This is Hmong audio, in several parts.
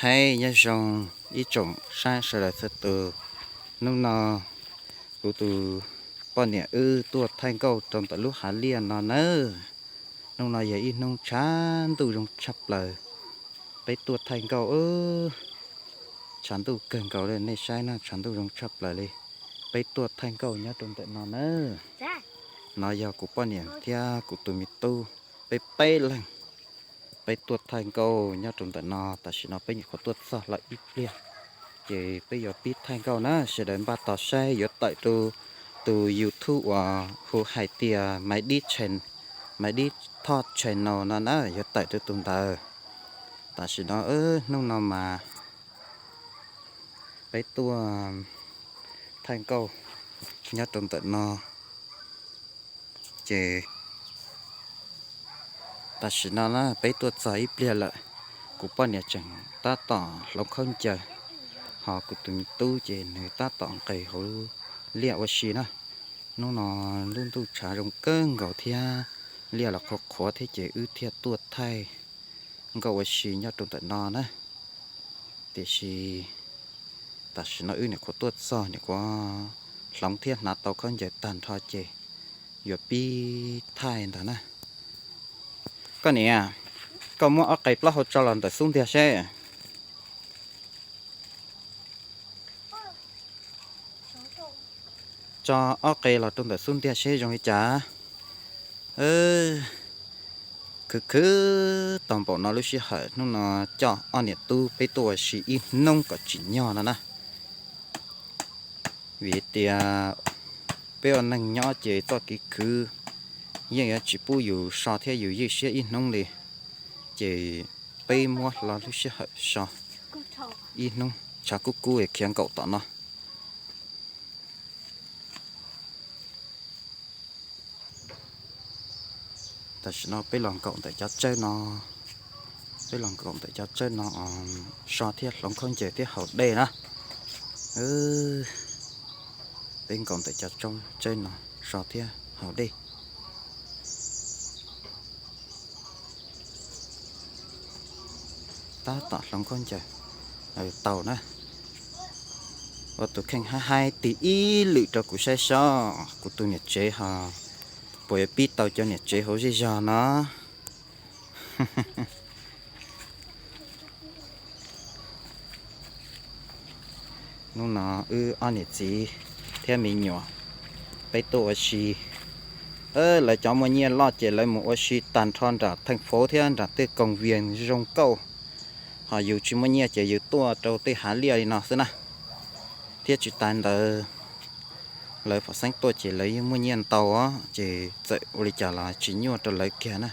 Hais nyob zoo ib tsoom saib sawv daws txhua tus. Hnub no kuv tus poj niam wb tuaj thaij nkauj rau ntawm lub hav liaj no nawb. Hnub no yog ib hnub tshav ntuj zoo tshaj plaws, peb tuaj thaij nkauj. Tshav ntuj kawg nkaus li, nej saib na, tshav ntuj zoo tshaj plaws li. Peb tuaj thaij nkauj nyob rau ntawm no nawb. No yog kuv poj niam thiab kuv tus me tub, peb peb leeg. Peb tuaj thaij nkauj nyob rau ntawm no, tam sim no peb nyuam qhuav tuaj txog lawm ib pliag, ces peb yuav pib thaij nkauj na. Sawv daws npaj tos saib, yuav tawm rau tus YouTube uas hu hais tias Maiv Dib Channel, Maiv Dib Thoj Channel no na, yuav tawm rau tus ntawd. Tam sim no, hnub no mas peb tuaj thaij nkauj nyob rau ntawm no, ces tam sim no na peb tuaj txog ib pliag lawm. Kuv poj niam tseem tab tom hloov khaub ncaws, ho kuv tus me tub ces nws tab tom nqis hauv liaj ua si na. Hnub no lub ntuj tshav zoo kawg nkaus thiab liaj los qhuav qhuav thiab, ces wb thiaj tuaj thaij nkauj ua si nyob rau ntawm no na. Tiam sis tam sim no wb nyuam qhuav tuaj txog, nyuam qhuav hloov thiab hnav tau khaub ncaws tag nrho ces yuav pib thaij ntag na. Koj niam, koj muab ob qe plaub hau tso los ntawm xub ntiag seb. Tso ob qe los rau ntawm xub ntiag seb zoo li cas. Khwv khwv tau npaum no lub sij hawm, hnub no coj ob niam tub peb tuaj ua si ib hnub kom tsim nyog no na. Vim tias peb ua neeg nyob ces txoj kev khwv yeej yuav tsis pub yus so thiab yus ywj siab ib hnub li. Ces peb muab hlo lub sij hawm so ib hnub, tshav kub kub khiav nkaum tom no. Tam sim no peb los nkaum ntawm cov tsawb no, peb los nkaum ntawm cov tsawb no so thiab hloov khaub ncaws thiab haus dej na. Peb nkaum ntawm cov tsawb no so thiab haus dej. Tab tom hloov khaub ncaws tau na. Ua tus kheej haib haib tig ib lwm rau kuv saib sob, kuv tus niam tsev ho puas yuav pib tau cov niam tsev hauv zej zog no. Hnub no wb ob niam txiv thiab me nyuam peb tuaj ua si. Lawv cov muaj nyiaj loj ces lawv mus ua si tag nrho nram theej fauv thiab nram tej koos vias zoo nkauj. Ho yus tsis muaj nyiaj ces yus tuaj rau tej hav liaj li no xwb na. Thiab tsis tas ntawd, lawv pom xeeb tuaj ces lawv yeej muaj nyiaj ntau os, ces txawm ua li cas los tsis nyuaj rau lawv kiag na.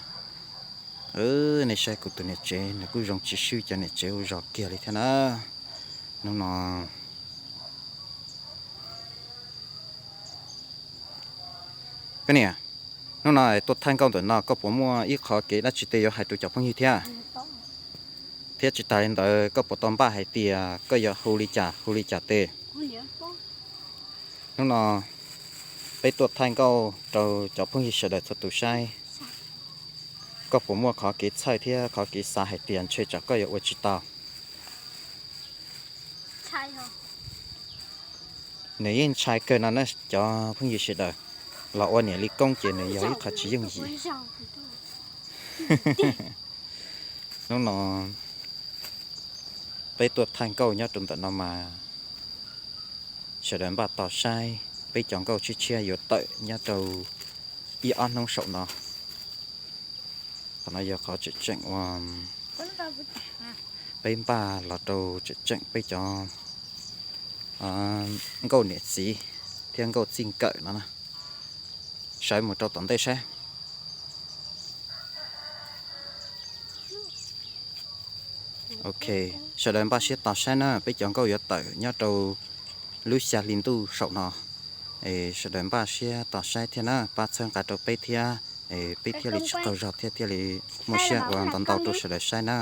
Nej saib kuv tus niam tsev nws kuj zoo tsis swb cov niam tsev ua zog kiag li thiab na. Hnub no, koj niam, hnub no tuaj thaij nkauj ntawm no koj puas muaj ib qho kev dab tsi tej yuav hais rau cov phooj ywg thiab? Thiab tsis tas li ntawd koj puas tau npaj hais tias koj yuav hu li cas hu li cas tej? Hnub no peb tuaj thaij nkauj rau cov phooj ywg sawv daws txhua tus saib. Koj puas muaj qhov kev txhawj thiab qhov kev xav hais tias ntshe tsam koj yuav ua tsis tau? Nws yeej ntshai kawg no na cov phooj ywg sawv daws, los ua niam li koob ces nws yog ib qho tsis yooj yim. Hnub no peb tuaj thaij nkauj nyob rau ntawm no mas sawv daws npaj tos saib peb cov nkauj tshiab tshiab yuav tawm nyob rau ib ob hnub saum no. Qhov no yog qhov tseem tseem ua peb npaj los rau tseem tseem peb cov nkauj niam txiv thiab nkauj txij nkawm no na. Sawv mus rau tom ntej saib. Ok, sawv daws npaj siab tos saib na, peb cov nkauj yuav tawm nyob rau lub xya hli ntuj saum no. Es sawv daws npaj siab tos saib thiab na, pab txhawb nqa rau peb thiab, es peb thiaj li tsis qaug zog thiab thiaj li muaj siab ua ntau ntau rau sawv daws saib na.